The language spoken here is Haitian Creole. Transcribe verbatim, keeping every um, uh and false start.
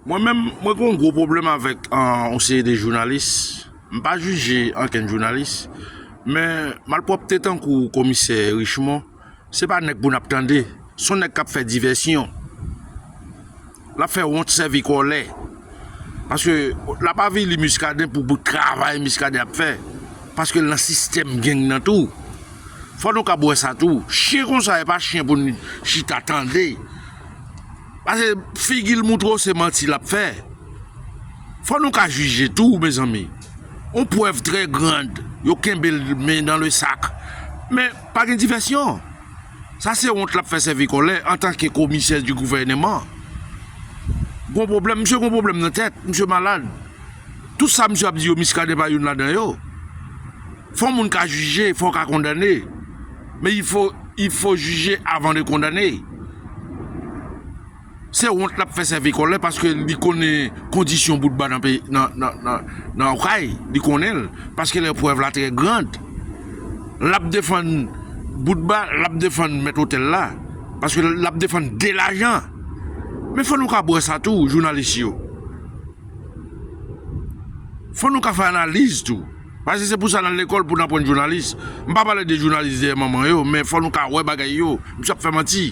Mwen menm, mwen gen yon gwo pwoblèm avèk yon seri de jounalis. M pa jije ankenn jounalis, men malpwòpte tankou komisè Richemond, se pa nèg pou n ap tande. Se yon nèg k ap fè divèsyon. L ap fè wont sèvi kòlè. Paske l ap avili Muscadin pou, pou travay Muscadin ap fè. Paske l nan sistèm gang nan tou. Fò nou kab wè sa tou. Chen konsa, e pa chen pou n chita tande. Paske figi l montre w se manti l ap fè. Fò nou ka jije tou, mezanmi. On prèv trè grand, yo kenbe l men dan le sak. Men, pa gen divèsyon. Sa se wont l ap fè sèvi kòlè antanke komisè di gouvèneman. Gon pwoblèm, misye gon pwoblèm nan tèt, misye malad. Tout sa misye ap di yo, Muscadin pa youn ladan yo. Fò moun ka jije, fò ka kondane. Men il faut, il faut juger avant de condamner. Se wont l ap fè sèvi kòlè paske li konnen kondisyon Boutba nan peyi, nan, nan, nan, nan Okay, li konnen l. Paske lè prèv la trè grand. L ap defann Boutba, l ap defann mèt otèl la. Paske l ap defann Delajan. Men fò nou ka wè sa tou, jounalis yo. Fò nou ka fè analiz tou. Paske se pou sa n al lekòl, pou n aprann jounalis. M pa pale de jounalis dèyè manman yo, men fò nou ka wè bagay yo. Misye ap fè manti.